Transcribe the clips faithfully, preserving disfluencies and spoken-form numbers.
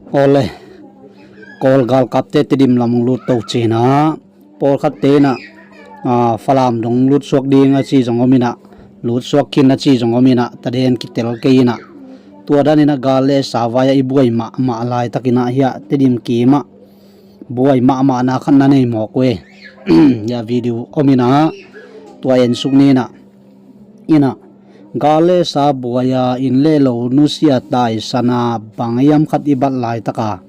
Awle, Kawl galkapte Tedim lam hong lut to cinah, pawlkhatte inah, a, Falam dong lut suak ding a ci zong om inah, lut suak khin a ci zong om inah, taden kitel kei inah, tua dan inah gal le sa vai ah i buai mahmah laitak inah hiah Tedim kimah buai mahmahna khat na nei mawk uh e. Hiah video om inah, tua ensuk ni inah, inah, gal le sa buai a inn le lo nusia taisana bang hiam khat i bat laitaka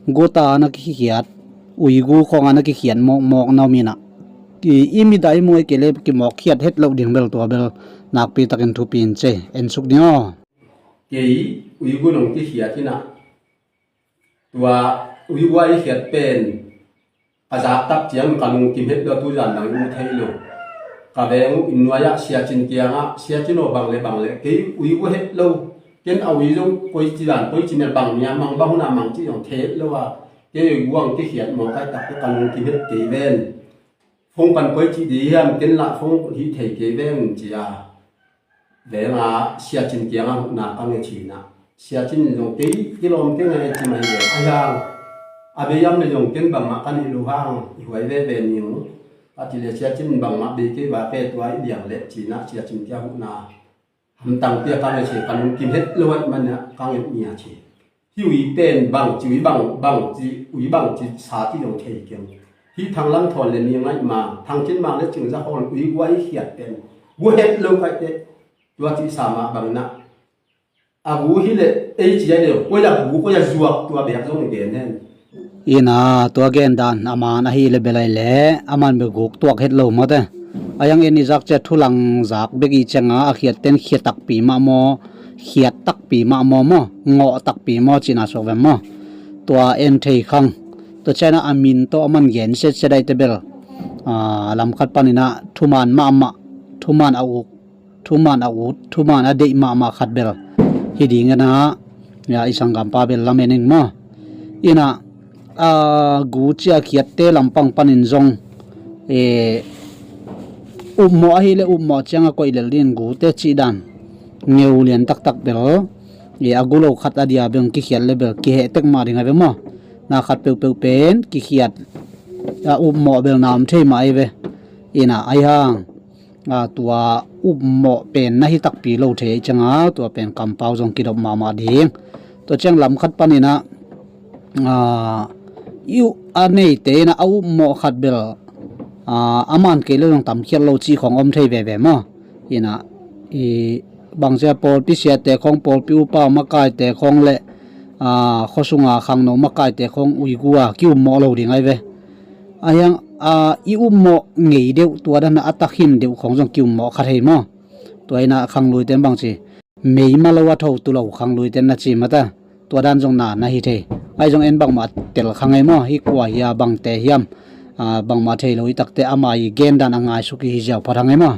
guta na kikhiat, uigu khawng a na kikhiat mawkmawk na om inah, i, i midai muai kei le kimawk khiat het loh ding bel tua bel nakpi takin thupi in ci ensuk ding aw. Kei uigu nong kikhiat inah, tua uigu a i khiat pen ka zak tak ciang ka lungkim het lo, tuzan nang i mu thei lo. Ka veng uh inn nuai ah Siacin kiangah, Siacin aw, bang le bang le kei uigu het lo. Ken a ui zong koi ci dan koi ci mel bang nia mang bang huna mang ci zong thei het lo a, kei uigu ang kikhiat mawk ai tak ka lungkim het kei ven. Phone pan koi ci di hiam, ken lah phone hih thei kei veng ci a. Veng a Siacin kiangah huhna ka ngen cinah, Siacin in zong kei kilawm kei ngai ci mai ve a hiang. A bei hiam le zong ken bangmah ka nei lo hang, i huai veve ning. A ci le Siacin in bangmah bei kei va pe tua i liang le cinah Siacin kiangah huhna hamtang pia ka ngen ci, ka lungkim het lo ai manah ka ngen nia ci. Hih ui pen bang ci ui bang, bang ci ui bang ci sa ci zong thei keng. Hih Thang Lam Thawn le Ni Ngaih Mang, Thang Cin Mang le Cing Za Hawl uigu a i khiat pen gu het lo kaite, tua ci sa mah bang inah, a gu hi le ei ci ai le koi a gu koi a zuak tua bek zong i gen hen. Inah tua gen dan a man ahi le belai le a man bek guk tuak het lo mawte. A hiang en i zak cia thulang zak bek i cianga a khiat ten khia takpi mah maw, khiat takpi mah maw maw, ngawh takpi maw cina suak vem maw? Tua en thei khang. Tua ciana a min tawh a man gen setset aite bel, a, lamkhat paninah thuman mahmah, thuman a uk, thuman a ut, thuman a deih mahmah khat bel hi ding inah, ya, i sanggampa bel lamen ing maw? Inah, a, gu cia khiatte lampang panin zong, e, upmawh ahi le upmawh cianga koih lel din gute cih dan ngeu lian taktak bel, e, a gu lo khat a dia beng kikhiat le bel kiheh tek mah ding a ve maw? Na khat peuhpeuh pen kikhiat, a, upmawh bel na om thei mah ahi ve. Inah ai hang, a, tua upmawh pen na hi takpi lo thei cianga tua pen kampau zong kidop mahmah ding. Tua ciang lamkhat paninah, a, i uh a neite inah a upmawh khat bel, a, a man kei lo zong tamkhiat lo cih khawng om thei veve maw? Inah i bangcia pawlpi siate khawng, pawlpi upa makaite khawng le, a, khuasunga khangno makaite khawng uigu a ki-upmawh lo ding ai ve. A hiang, a, i upmawh ngei deuh tua dana a takhin deuh khawng zong ki-upmawh kha thei maw? Tua inah khangluite bang ci, meima lo a tho tu lo khangluite na ci mata. Tua dan zong na na hi thei. Ai zong en bangmah tel kha ngei maw? Hi kua hi a bangte hiam, a, bangmah thei lo i takte ama i gen dan a ngaisuk i hi ziau phat ha ngei maw?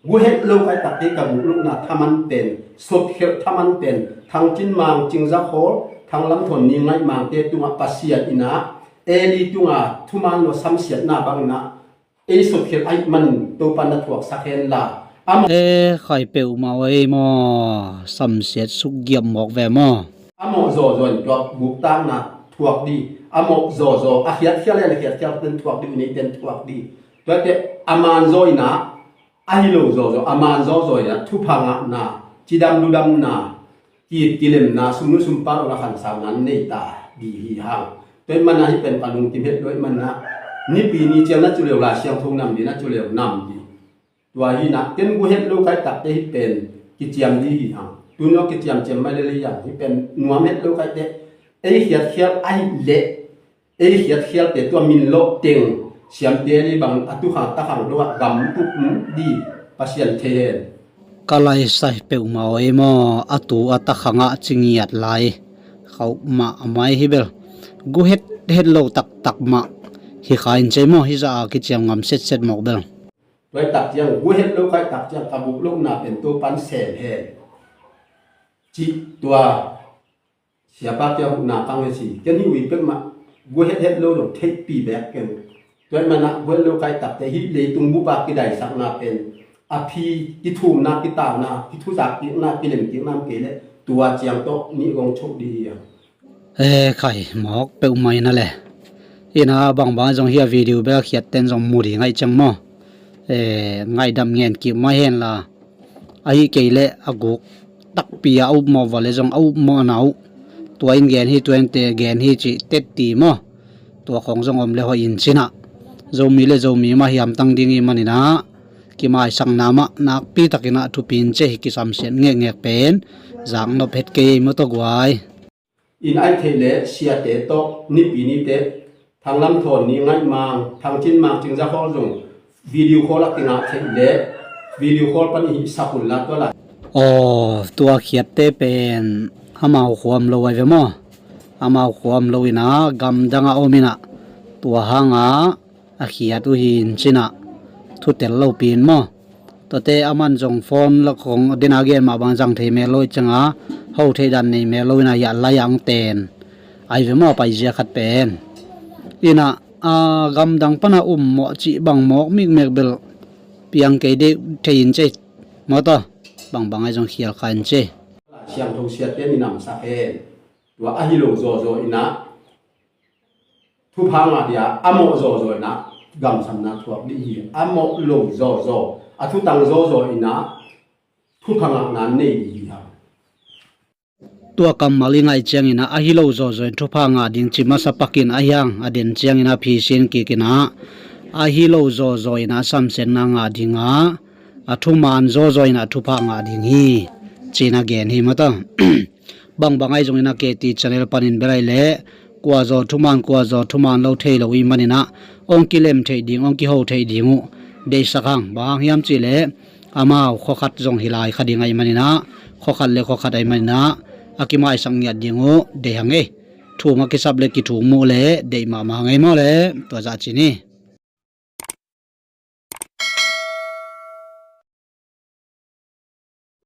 Gu het lo kai takte ka gu lukna thaman pen, sopkhelh thaman pen, Thang Cin Mang, Cing Za Khawl, Thang Lam Thawn, Ni Ngaih Mangte tungah Pasian inah, Eli tungah thuman lo samsiatna bang inah, ei sopkhelh ahih manin Topa na thuaksak hen la. Amah e khai peuhmah uh ei maw, samsiat sukgiap mawk ve maw? Amah zawzaw in tua guktakna thuak di. Amah zawzaw a khiatkhial en a khiatkhial ten thuak di, uh nei ten thuak di. Tuate a man zaw inah, ahi lo zawzaw, a man zawzaw inah thupha ngahna, cidam ludamna, ki, kilemna, sumnu sumpal ong a khansauna nei ta di hi hang. Tua ih manah hih pen ka lungkim het lo ih manah, nipi ni ciang na cu leu Lai Siangtho nam di, na cu leu nam di. Tua hinah ken gu het lo kai takte hih pen kiciam di hi hang. Tuni aw kiciamciam mai lele hiang, hih pen nuam het lo kaite. Ei khiatkhial ahih leh ei khiatkhialte tua min lawh teng siamte ni bang a tukhang takhang dongah gam tuk di Pasian thei hen. Ka laisai peuhmah aw ei maw, a tu a takhangah cingiat lai khauh mahmah hi bel. Gu het het lo taktak mah hi kha in cei maw, hi zah a kiciam ngam setset mawk bel. Tua i tak ciang gu het lo kai tak ciang ka guk lohna pen Topan sem hen. Cih tua siapa kia huhna kang he si. Ken hih ui pek mah gu het het lo lo theihpi bek ken. Tua i manah gu het lo kai takte hih leitung bupa kidaisakna pen A phi kithumna, kitauna, kithuzak kikna, kilem kikna om kei leh tua ciang tawh nih gong chok dih hi a. Eh, khai mawk peuhmah ina le. Ina bangbang zong hi a, video bel a khiat ten zong mu ding ahi ciang maw. Eh, ngaihdam ngen kik mah hen la. Ahi kei leh a guk takpi a, a upmawh vua leh zong a upmawhna uh. Tua in gen hi, tua in te gen hi cih tetti maw. Tua khong zong om leh hoih in cinah. Zomi le Zomi mah hiamtang ding i maninah, kimaisakna mah nakpi takinah thupi in ci hi. Kisamsiat ngekngek pen zaknop het kei ei maw tawh guai. In aih theih leh siate tawh nipi nite Thanglam Thawn ni, Ngaih Mang, Thang Cin Mang, Cing Za Khawl zong video call a kingah theih leh video call pan i hih sak un la tua lai. Aw, tua khiatte pen amau khua om lo ai ve maw? Amau khua om lo inah gamdang a om inah tua hangah a khiat uh hi in cinah, thutel lopi in maw? Tuate aman zong phone la khong dena gen mah bang zang thei mel lo i cianga, ho thei dan nei mel lo inah, hiah lai ang ten ai ve maw, paizia khat pen. Inah a gamdang pana um mawh cih bang mawk mikmek bel piang kei deuh thei in ci maw tawh. Bangbang ai zong khial kha in ci. Siangtho siatte in i namsak hen. Tua ahi lo zawzaw inah thupha ngah dia, a mawh zawzaw inah gamsamna thuak dih hi. A mawh lo zawzaw, a thutang zawzaw inah thupha ngahna nei dih hi hang. Tua kammal i ngaih cianginah ahi lo zawzaw in thupha ngah ding ci masa pakin ahi hang, a den cianginah phisin kikinah ahi lo zawzaw inah samsiatna ngah dingah, a thuman zawzaw inah thupha ngah ding hi. Cinah gen hi maw tawh. Bangbang ai zong inah K T channel panin bel ai leh kua zaw thuman, kua zaw thuman lo thei lo i maninah, ong kilem theih ding, ong kiho theih ding uh deihsak hang. Bang hang hiam cih leh amau khuakhat zong hi lai kha ding ai maninah, khuakhat le khuakhat ai maninah a kimaisak ngiat ding uh deih hang ei. Thum a kisap le kithum uh le deih mahmah hang ei maw le. Tua zah ci ni.